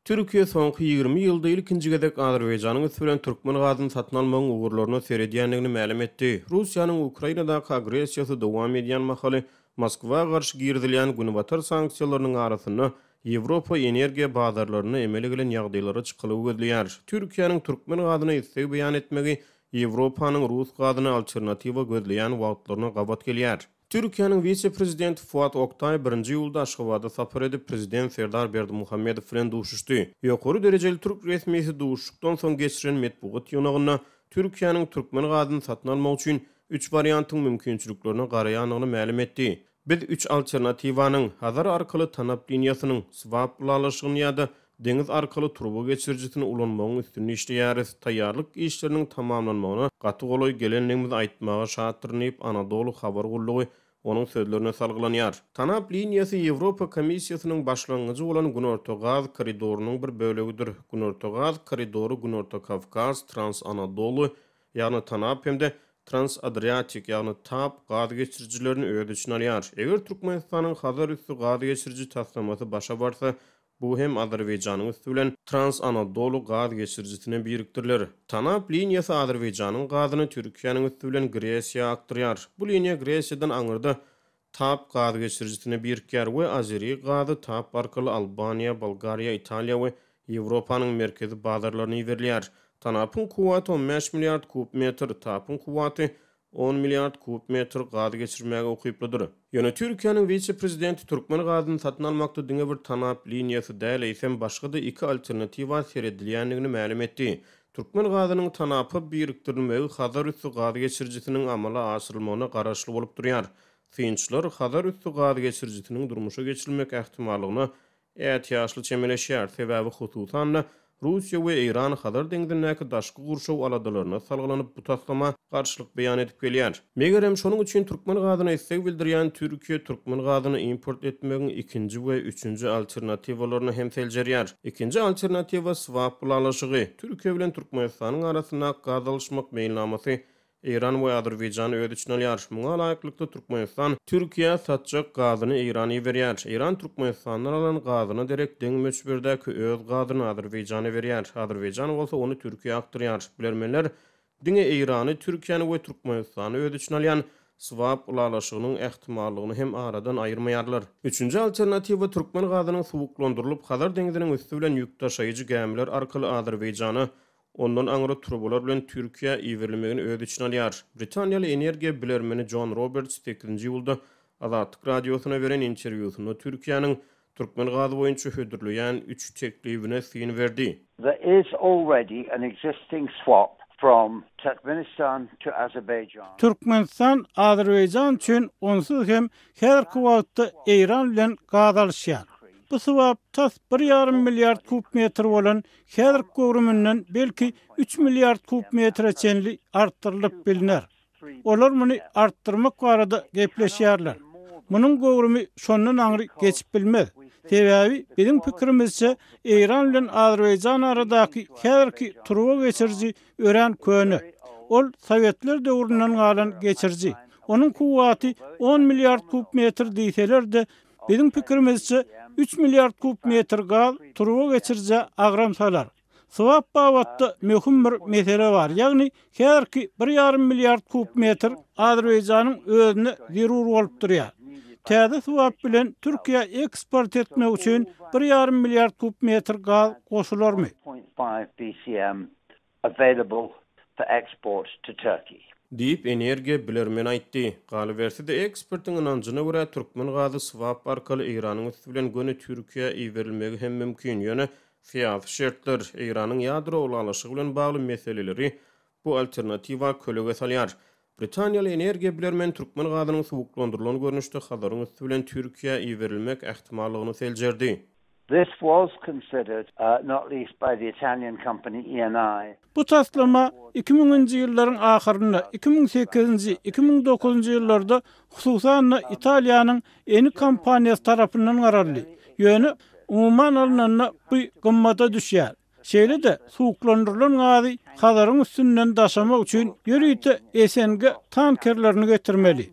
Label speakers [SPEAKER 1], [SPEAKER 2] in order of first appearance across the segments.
[SPEAKER 1] Türkiýe soňky 20 ýylda ilkinji gezek Azerbaýjanyň üsti bilen türkmen gazyny satyn almagyň ugurlaryna seredýändigini mälim etdi. Russiýanyň Ukrainadaky agressiýasy dowam edýän mahaly Moskwa garşy girizilýän günbatar sanksiýalarynyň arasynda Ýewropa energiýa bazarlarynda emele gelen ýagdaýlara çykalga gözleýär. Türkiýäniň türkmen gazyna isleg beýan etmegi Ýewropanyň rus gazyna alternatiwa gözleýän wagtlaryna gabat gelýär. Türkiýäniň wise-prezidenti Fuat Oktaý birinji iýulda Aşgabada sapar edip, prezident Serdar Berdimuhamedow bilen duşuşdy. Ýokary derejeli türk resmisi duşuşykdan soň geçiren metbugat ýygnagynda Türkiýäniň türkmen gazyny satyn almak üçin üç wariantyň mümkinçiliklerine garaýandygyny mälim etdi. Biz üç alternatiwanyň, Hazar arkaly tanap liniýasynyň, swap ylalaşygyny ýa-da deňiz arkaly turba geçirijisini ulanmagyň üstünde işleýäris. Taýýarlyk işleriniň tamamlanmagyna gaty golaý gelendigimizi aýtmaga şatdyryn diýip, Anadolu habar gullugy onuň sözlerine salgylanýar. Tanap liniýasy Ýewropa Komissiýasynyň başlangyjy bolan Günorta gaz koridorynyň bir bölegidir. Günorta gaz koridory Günorta Kawkaz, Trans-Anadolu, ýagny tanap hem-de Trans-Adriatik, ýagny tap gaz geçirijilerini öz içine alýar. Eger Türkmenistanyň Hazar üsti gaz geçiriji taslamasy başa barsa, bu hem Azerbaýjanyň üsti bilen Trans-Anadolu gaz geçirijisine birikdiriler. Tanap liniýasy Azerbaýjanyň gazyny Türkiýäniň üsti bilen Gresiýa akdyrýar. Bu liniýa Gresiýadan aňyrda TAP gaz geçirijisine birikýär we azeri gazy TAP arkaly Albaniýa, Bolgariýa, Italiýa we Ýewropanyň merkezi bazarlaryna iberilýär. TANAP-yň kuwwaty 15 milliard kub metr, TAP-yň kuwwaty on milliard kub metr gaz geçirmäge ukyplydyr. Ýöne Türkiýäniň wise-prezidenti türkmen gazyny satyn almakda diňe bir TANAP liniýasy däl, eýsem başga-da iki alternatiwa seredilýändigini mälim etdi. Türkmen gazynyň TANAP-a birikdirilmegi Hazar üsti gaz geçirijisiniň amala aşyrylmagyna garaşly bolup durýar. Synçylar Hazar üsti gaz geçirijisiniň durmuşa geçirilmek ähtimallygyna ätiýaçly çemeleşýär, sebäbi hususan-da, Russiýa we Eýran Hazar deňzindäki daşky gurşaw aladalaryna salgylanyp bu taslama garşylyk beýan edip gelýär. Megerem, şonuň üçin türkmen gazyna isleg bildirýän Türkiýe türkmen gazyny import etmegiň ikinji we üçünji alternatiwalaryny hem seljerýär. Ikinji alternatiwa swap ylalaşygy. Türkiýe bilen Türkmenistanyň arasyndaky gaz alyşmak meýilnamasy Eýran we Azerbaýjany öz içine alýar. Muňa laýyklykda Türkmenistan Türkiýä satjak gazyny Eýrana iberýär. Eýran Türkmenistandan alan gazyna derek deň möçberdäki öz gazyny Azerbaýjana berýär. Azerbaýjan bolsa ony Türkiýä akdyrýar. Bilermenler diňe Eýrany, Türkiýäni we Türkmenistany öz içine alýan swap ylalaşygynyň ähtimallygyny hem aradan aýyrmaýarlar. Üçünji alternatiwa türkmen gazynyň suwuklandyrylyp Hazar deňziniň üsti bilen ýük daşaýjy gämiler arkaly Azerbaýjana ondan aňry turbalar bilen Türkiýä iberilmegini öz içine alýar. Britaniýaly energiýa bilermeni Jon Roberts sekizinji iýulda Azatlyk Radiosyna beren interwýusynda Türkiýäniň türkmen gazy boýunça hödürleýän üç teklibine syn berdi.
[SPEAKER 2] There is already an existing swap from Turkmenistan to Azerbaijan.
[SPEAKER 3] Türkmenistan Azerbaýjan üçin onsuz hem häzirki wagtda Eýran bilen gaz alyşýar. Bu swap tas bir ýarym milliard kub metr bolan häzirki göwrüminden belki üç milliard kub metre çenli artdyrylyp bilner. Olar muny artdyrmak barada gepleşýärler. Munuň göwrümi şondan aňry geçip bilmez. Sebäbi, biziň pikirimizçe, Eýran bilen Azerbaýjan aradaky häzirki turba geçiriji örän köne. Ol sowetler döwründen galan geçiriji. Onuň kuwwaty on milliard kub metr diýseler-de, biziň pikirimizçe, üç milliard kub metr gaz turba geçirijä agram salar. Swap babatda möhüm bir mesele bar, ýagny häzirki bir ýarym milliard kub metr Azerbaýjanyň özüne zerur bolup durýar. Täze swap bilen Türkiýä eksport etmek üçin bir ýarym milliard kub metr gaz goşularmy?
[SPEAKER 2] available for export to Turkey.
[SPEAKER 1] Diýip, energiýa bilermeni aýtdy. Galyberse-de, ekspertiň ynanjyna görä, türkmen gazy swap arkaly Eýranyň üsti bilen göni Türkiýä iberilmegi hem mümkin. Ýöne syýasy şertler, Eýranyň ýadro ylalaşygy bilen bagly meseleleri bu alternatiwa kölege salýar. Britaniýaly energiýa bilermeni türkmen gazynyň suwuklandyrylan görnüşde Hazaryň üsti bilen Türkiýä iberilmek ähtimallygyny seljerdi.
[SPEAKER 2] This was considered, not least by the Italian company ENI.
[SPEAKER 3] Bu taslama iki müňünji ýyllaryň ahyrynda, 2008-nji, 2009-njy ýyllarda, hususan-da, Italiýanyň Eni kompaniýasy tarapyndan garaldy. Ýöne, umuman alnanda, bu gymmada düşýär. Şeýle-de, suwuklandyrylan gazy Hazaryň üstünden daşamak üçin ýörite SNG tankerlerini getirmeli.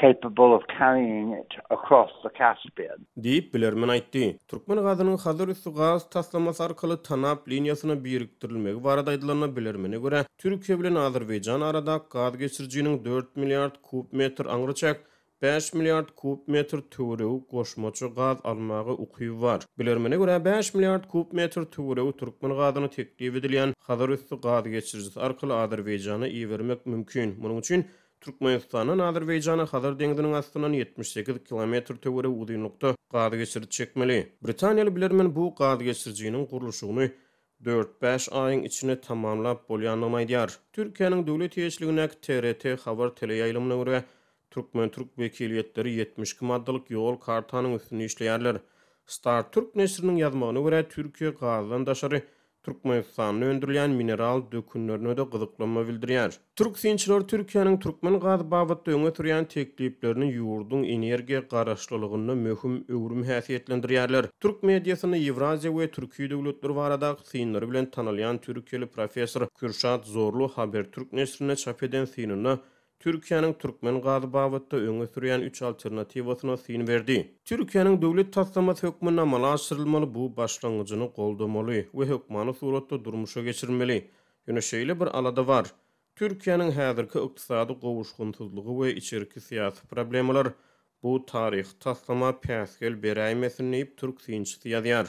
[SPEAKER 2] Capable of carrying it across the Caspian.
[SPEAKER 1] Diýip, bilermen aýtdy. Türkmen gazynyň Hazar üsti gaz taslamasy arkaly tanap liniýasyna birikdirilmegi barada aýdylanda, bilermene görä, Türkiýe bilen Azerbaýjan aradaky gaz geçirijiniň dört milliard kub metr aňryçäk bäş milliard kub metr töweregi goşmaça gaz almaga ukyby bar. Bilermene görä, bäş milliard kub metr töweregi türkmen gazyny teklip edilýän Hazar üsti gaz geçirijisi arkaly Azerbaýjana ibermek mümkin. Munuň üçin Türkmenistandan Azerbaýjana Hazar deňziniň astyndan 78 kilometr töweregi uzynlykda gaz geçiriji çekmeli. Britaniýaly bilermen bu gaz geçirijiniň gurluşygyny dört-bäş aýyň içinde tamamlap bolýandygyny aýdýar. Türkiýäniň döwlet eýeçiligindäki TRT Haber teleýaýlymyna görä, türkmen-türk wekiliýetleri 72 maddalyk ýol kartanyň üstünde işleýärler. Star Türk neşiriniň ýazmagyna görä, Türkiýe gazdan daşary Türkmenistanda öndürilýän mineral dökünlerine-de gyzyklanma bildirýär. Türk synçylary Türkiýäniň türkmen gazy babatda öňe sürýän tekliplerini ýurduň energiýa garaşlylygynda möhüm öwrüm häsiýetlendirýärler. Türk mediasynda Ýewraziýa we türki döwletler baradaky synlary bilen tanalýan türkiýeli professor Kürşat Zorlu Habertürk neşirinde çap eden synynda Türkiýäniň türkmen gazy babatda öňe sürýän üç alternatiwasyna syn berdi. Türkiýäniň döwlet taslamasy hökmünde amala aşyrylmaly bu başlangyjyny goldamaly we hökmany suratda durmuşa geçirilmeli. Ýöne şeýle bir alada bar. Türkiýäniň häzirki ykdysady gowuşgynsyzlygy we içerki syýasy problemalar bu taryhy taslama päsgel beräýmesin diýip, türk synçysy ýazýar.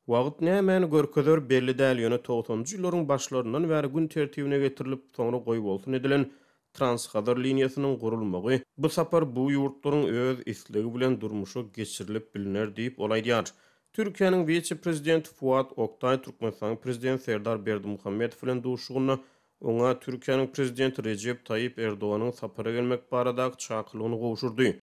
[SPEAKER 1] Wagt nämäni görkezer belli däl, ýöne togsanynjy ýyllaryň başlaryndan bäri gün tertibine getirilip, soňra goýbolsun edilen Transhazar liniýasynyň gurulmagy bu sapar bu ýurtlaryň öz islegi bilen durmuşa geçirilip bilner diýip, ol aýdýar. Türkiýäniň wise-prezidenti Fuat Oktaý Türkmenistanyň prezidenti Serdar Berdimuhamedow bilen duşuşygynda Oňa Türkiýäniň Prezidenti Rejep Taýyp Erdoganyň sapara gelmek baradaky çakylygyny gowşurdy.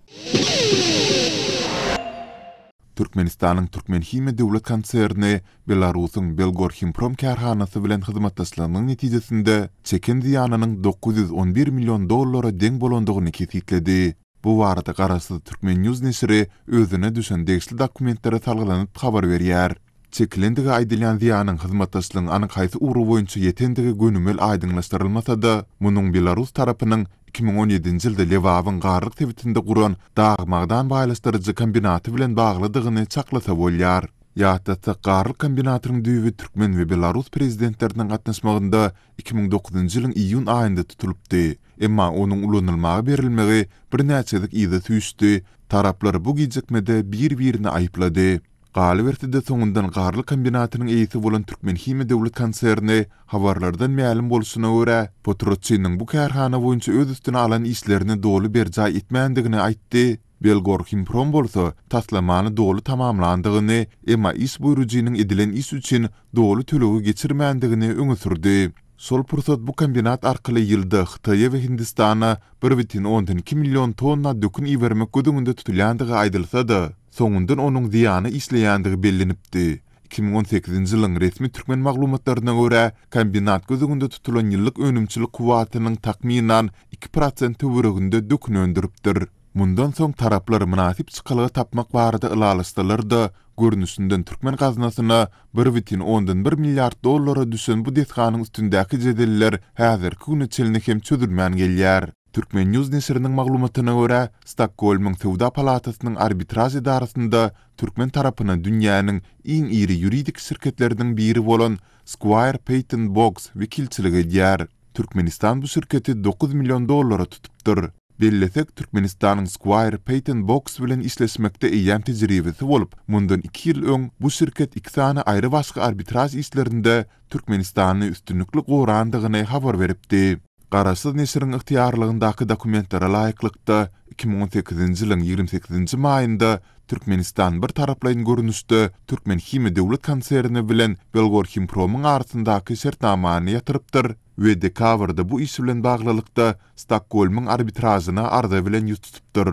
[SPEAKER 4] Türkmenistanyň Türkmenhimiýa döwlet konserni Belarusyň Belgorhimprom kärhanasy bilen hyzmatdaşlygynyň netijesinde çeken zyýanynyň 911 million dollara deň bolandygyny kesgitledi. Bu barada garaşsyz Turkmen. News neşiri özüne düşen degişli dokumentlere salgylanyp habar berýär. Çekilendigi aýdylýan zyýanyň hyzmatdaşlygyň anyk haýsy ugry boýunça ýetendigi gönümel aýdyňlaşdyrylmasa-da, munuň belarus tarapynyň 2017-nji ýylda Lebabyň Garlyk sebitinde guran dag-magdan baýlaşdyryjy kombinaty bilen baglydygyny çaklasa bolýar. Ýatlatsak, Garlyk kombinatynyň düýbi türkmen we belarus prezidentleriniň gatnaşmagynda 2009-njy ýylyň iýun aýynda tutulypdy. Emma onuň ulanylmaga berilmegi birnäçe gezek yza süýşdi, taraplar bu gijikmede bir-birini aýyplady. Galyberse-de, soňundan Garly kombinatynyň eýesi bolan Türkmenhimiýa döwlet konserni, habarlardan mälim bolşuna görä, potratçynyň bu kärhana boýunça öz üstüne alan işlerini doly berjaý etmändigini aýtdy, Belgorhimprom bolsa taslamany doly tamamlandygyny, emma iş buýrujynyň edilen iş üçin doly tölegi geçirmändigini öňe sürdi. Şol pursat bu kombinat arkaly ýylda Hytaýa we Hindistana 1,2 million tonna dökün ibermek göz öňünde tutulýandygy aýdylsa-da, soňundan onuň zyýana işleýändigi bellenipdi. 2018-nji ýylyň resmi türkmen maglumatlaryna görä, kombinat göz öňünde tutulan ýyllyk önümçilik kuwwatynyň takmynan 2% töwereginde dökün öndüripdir. Mundan soň taraplar mynasyp çykalga tapmak barada ylalaşsalar-da, görnüşinden türkmen gaznasyna 1,1 milliard dollara düşen bu desganyň üstündäki jedeller häzirki güne çenli hem çözülmän gelýär. Turkmen. News neşiriniň maglumatyna görä, Stokgolmyň Söwda palatasynyň arbitraž edarasynda türkmen tarapyna dünýäniň iň iri ýuridik şirketleriniň biri bolan Squire Patton Boggs wekilçilik edýär. Türkmenistan bu şirketi 9 million dollara tutupdyr. Bellesek, Türkmenistanyň Squire Patton Boggs bilen işleşmekde eýýäm tejribesi bolup, mundan iki ýyl öň bu şirket iki sany aýry-başga arbitraž işlerinde Türkmenistany üstünlikli gorandygyny habar beripdi. Garaşsyz neşiriň ygtyýarlygyndaky dokumentlere laýyklykda, 2018-nji ýylyň 28-nji maýynda Türkmenistan bir taraplaýyn görnüşde Türkmenhimiýa döwlet konserni bilen Belgorhimpromyň arasyndaky şertnamany ýatyrypdyr we dekabrda bu iş bilen baglylykda Stokgolmyň arbitražyna arza bilen ýüz tutupdyr.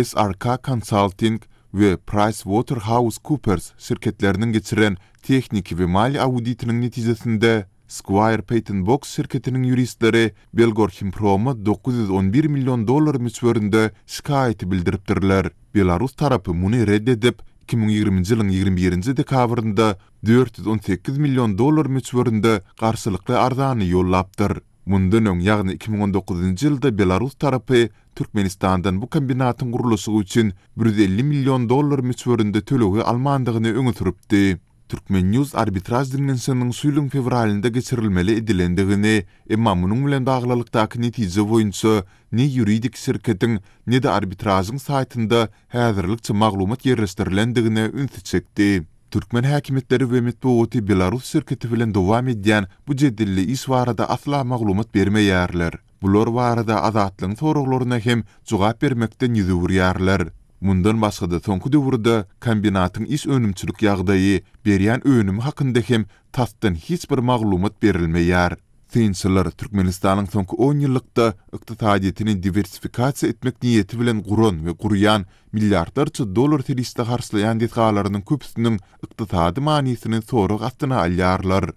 [SPEAKER 4] SRK Consulting we PricewaterhouseCoopers şirketleriniň geçiren tehniki we maliýe auditiniň netijesinde Squire Patton Boggs şirketiniň ýuristleri Belgorhimproma 911 million dollar möçberinde şikaýaty bildiripdirler. Belarus tarapy muny ret edip, 2020-nji ýylyň 21-nji dekabrynda 418 million dollar möçberinde garşylykly arzany ýollapdyr. Mundan öň, ýagny 2019-njy ýylda belarus tarapy Türkmenistandan bu kombinatyň gurluşygy üçin 150 million dollar möçberinde tölegi almandygyny öňe sürüpdi. Turkmen. News arbitraž diňlenişiginiň şu ýylyň fewralynda geçirilmeli edilendigini, emma munuň bilen baglylykdaky netije boýunça ne ýuridik şirketiň, ne-de arbitražyň saýtynda häzirlikçe maglumat ýerleşdirilendigine ünsi çekdi. Türkmen häkimiýetleri we metbugaty belarus şirketi bilen dowam edýän bu jedelli iş barada asla maglumat bermeýärler. Bular barada Azatlygyň soraglaryna hem jogap bermekden ýüz öwürýärler. Mundan başga-da soňky döwürde kombinatyň iş önümçilik ýagdaýy, berýän önümi hakynda hem tasdan hiç bir maglumat berilmeýär. Synçylar Türkmenistanyň soňky on ýyllykda ykdysadyýetini diwersifikasiýa etmek niýeti bilen guran we gurýan milliardlarça dollar serişde harçlaýan desgalarynyň köpüsiniň ykdysady manysyny sorag astyna alýarlar.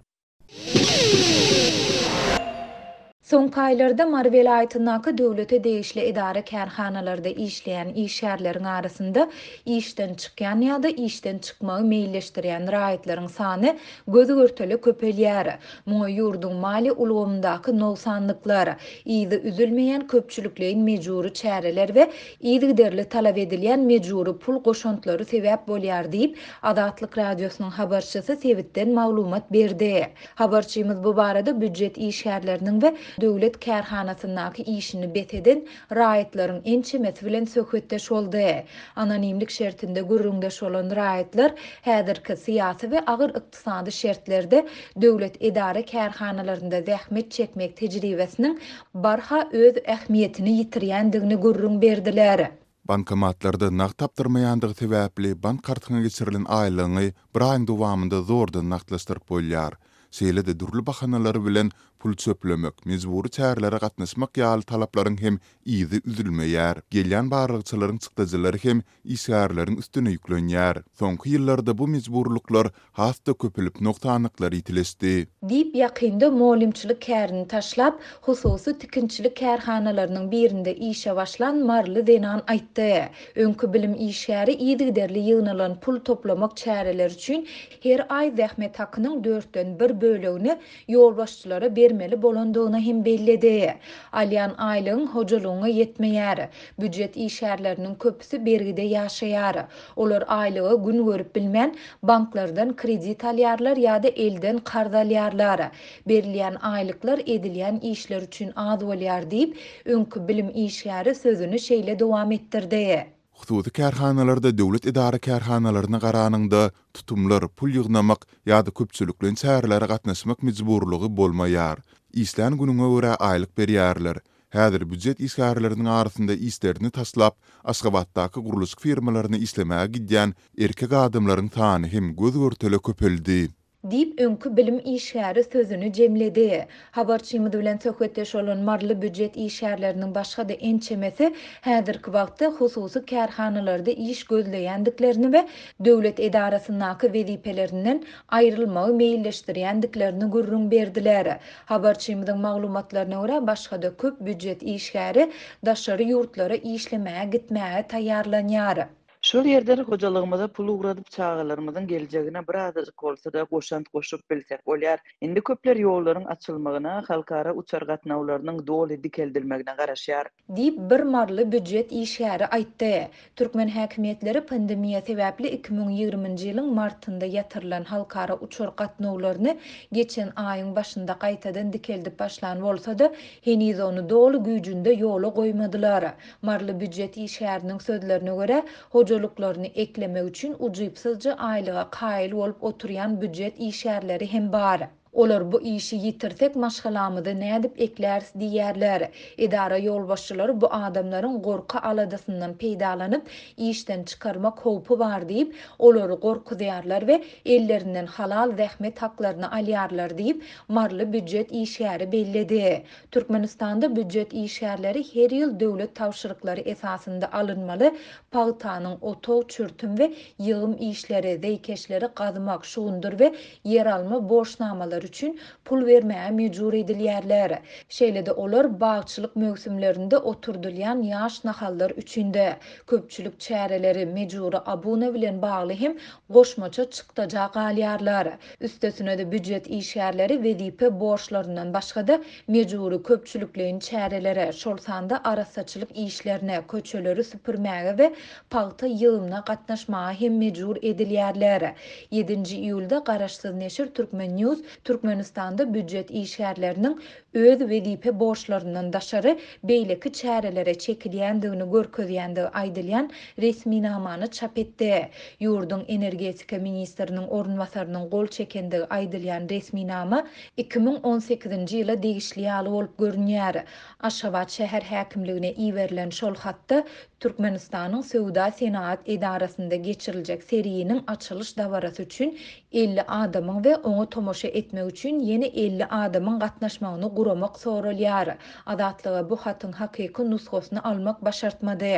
[SPEAKER 5] Soňky aýlarda Mary welaýatyndaky döwlete degişli edara-kärhanalarda işleýän işgärleriň arasynda işden çykýan ýa-da işden çykmagy meýilleşdirýän raýatlaryň sany göz-görtele köpelýär. Muňa ýurduň maliýe ulgamyndaky nogsanlyklar, yzy üzülmeýän köpçülikleýin mejbury çäreler we yzygiderli talap edilýän mejbury pul goşantlary sebäp bolýar diýip, Azatlyk Radiosynyň habarçysy sebitden maglumat berdi. Habarçymyz bu barada býujet işgärleriniň we döwlet kärhanasyndaky işini bes eden raýatlaryň ençemesi bilen söhbetdeş boldy. Anonimlik şertinde gürrüňdeş bolan raýatlar häzirki syýasy we agyr ykdysady şertlerde döwlet edara-kärhanalarynda zähmet çekmek tejribesiniň barha öz ähmiýetini ýitirýändigini gürrüň berdiler.
[SPEAKER 4] Bankomatlarda nagt tapdyrmaýandygy sebäpli bank kartyňa geçirilen aýlygyňy bir aýyň dowamynda zordan nagtlaşdyryp bolýar. Şeýle-de dürli bahanalar bilen pul çöplemek, mejbury çärelere gatnaşmak ýaly talaplaryň hem yzy üzülmeýär. Gelýän barlagçylaryň çykdajylary hem işgärleriň üstüne ýüklenýär. Soňky ýyllarda bu mejburlyklar has-da köpelip, nogsanlyklar ýitileşdi.
[SPEAKER 5] Diýip, ýakynda mugallymçylyk kärini taşlap, hususy tikinçilik kärhanalarynyň birinde işe başlan maryly zenan aýtdy. Öňki bilim işgäri yzygiderli ýygnalan pul toplamak çäreleri üçin her aý zähmet hakynyň dörtden bir bölegini ýolbaşçylara bermeli bolandygyny hem belledi. Alýan aýlygyň hojalygyňa ýetmeýär. Býujet işgärleriniň köpüsi bergide ýaşaýar. Olar aýlyga gün görüp bilmän, banklardan kredit alýarlar ýa-da elden karz alýarlar. Berilýän aýlyklar edilýän işler üçin az bolýar diýip, öňki bilim işgäri sözüni şeýle dowam etdirdi.
[SPEAKER 4] Hususy kärhanalarda döwlet edara-kärhanalaryna garanyňda tutumlar, pul ýygnamak ýa-da köpçülikleýin çärelere gatnaşmak mejburlygy bolmaýar. Işlän günüňe görä aýlyk berýärler. Häzir býujet işgärleriniň arasynda işlerini taşlap, Aşgabatdaky gurluşyk firmalaryna işlemäge gidýän erkek adamlaryň sany hem göz-görtele köpeldi.
[SPEAKER 5] Diýip, öňki bilim işgäri sözüni jemledi. Habarçymyz bilen söhbetdeş bolan maryly býujet işgärleriniň başga-da ençemesi häzirki wagtda hususy kärhanalarda iş gözleýändiklerini we döwlet edarasyndaky wezipelerinden aýrylmagy meýilleşdirýändiklerini gürrüň berdiler. Habarçymyzyň maglumatlaryna görä, başga-da köp býujet işgäri daşary ýurtlara işlemäge gitmäge taýýarlanýar.
[SPEAKER 6] Şol ýerden hojalygymyza pul ugradyp çagalarymyzyň geljegine birazajyk bolsa-da goşant goşup bilsek bolýar. Indi köpler ýollaryň açylmagyna, halkara uçar gatnawlarynyň doly dikeldilmegine garaşýar.
[SPEAKER 5] Diýip, bir maryly býujet işgäri aýtdy. Türkmen häkimiýetleri pandemiýa sebäpli 2020-nji ýylyň martynda ýatyrylan halkara uçar gatnawlaryny geçen aýyň başynda gaýtadan dikeldip başlan bolsa-da, heniz ony doly güýjünde ýola goýmadylar. Maryly býujet işgäriniň sözlerine görä, hojalyklaryny eklemek üçin ujypsyzja aýlyga kaýyl bolup oturýan býujet işgärleri hem bar. Olar bu işi ýitirsek maşgalamyzy nädip ekläris diýýärler. Edara ýolbaşçylary bu adamlaryň gorky-aladasyndan peýdalanyp, işden çykarmak howpy bar diýip, olary gorkuzýarlar we ellerinden halal zähmet haklaryny alýarlar diýip, maryly býujet işgäri belledi. Türkmenistanda býujet işgärleri her ýyl döwlet tabşyryklary esasynda alynmaly pagtanyň otag, çürtüm we ýygym işleri, zeýkeşleri gazmak, şugundyr we ýeralma borçnamalary. üçin pul bermäge mejbur edilýärler. Şeýle-de olar bagçylyk möwsümlerinde oturdylýan ýaş nahallar üçin-de, köpçülik çäreleri, mejbury abuna bilen bagly hem goşmaça çykdaja galýarlar. Üstesine-de býujet işgärleri wezipe borçlaryndan başga-da mejbury köpçülikleýin çärelere, şol sanda arassaçylyk işlerine, köçeleri süpürmäge we pagta ýygymyna gatnaşmaga hem mejbur edilýärler. Ýedinji iýulda garaşsyz neşir Turkmen. News Türkmenistanda býujet işgärleriniň öz wezipe borçlaryndan daşary beýleki çärelere çekilýändigini görkezýändigi aýdylýan resminamany çap etdi. Ýurduň energetika ministriniň orunbasarynyň gol çekendigi aýdylýan resminama 2018-nji ýyla degişli ýaly bolup görünýär. Aşgabat şäher häkimligine iberilen şol hatda Türkmenistanyň Söwda-senagat edarasynda geçiriljek serginiň açylyş dabarasy üçin 50 adamyň we oňa tomaşa etmek üçin ýene 50 adamyň gatnaşmagyny guramak soralýar. Azatlyga bu hatyň hakyky nusgasyny almak başartmady.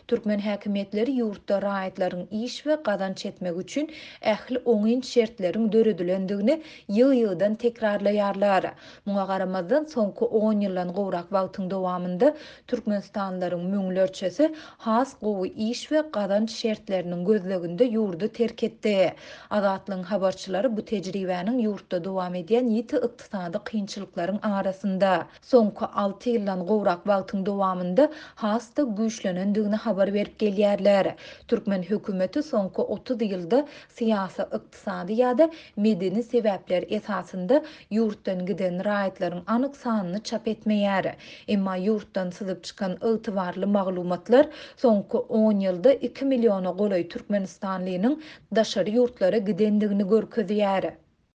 [SPEAKER 5] Türkmen häkimiýetleri ýurtda raýatlaryň iş we gazanç etmegi üçin ähli oňyn şertleriň döredilendigini ýygy-ýygydan tekrarlaýarlar. Muňa garamazdan, soňky on ýyldan gowrak wagtyň dowamynda türkmenistanlylaryň müňlerçesi has gowy iş we gazanç şertleriniň gözleginde ýurdy terk etdi. Azatlygyň habarçylary bu tejribäniň ýurtda dowam edýän ýiti ykdysady kynçylyklaryň arasynda, soňky alty ýyldan gowrak wagtyň dowamynda has-da güýçlenendigini habar berip gelýärler. Türkmen hökümeti soňky 30 ýylda syýasy, ykdysady ýa-da medeni sebäpler esasynda ýurtdan giden raýatlaryň anyk sanyny çap etmeýär. Emma ýurtdan syzyp çykan ygtybarly maglumatlar soňky on ýylda iki milliona golaý türkmenistanlynyň daşary ýurtlara gidendigini görkezýär.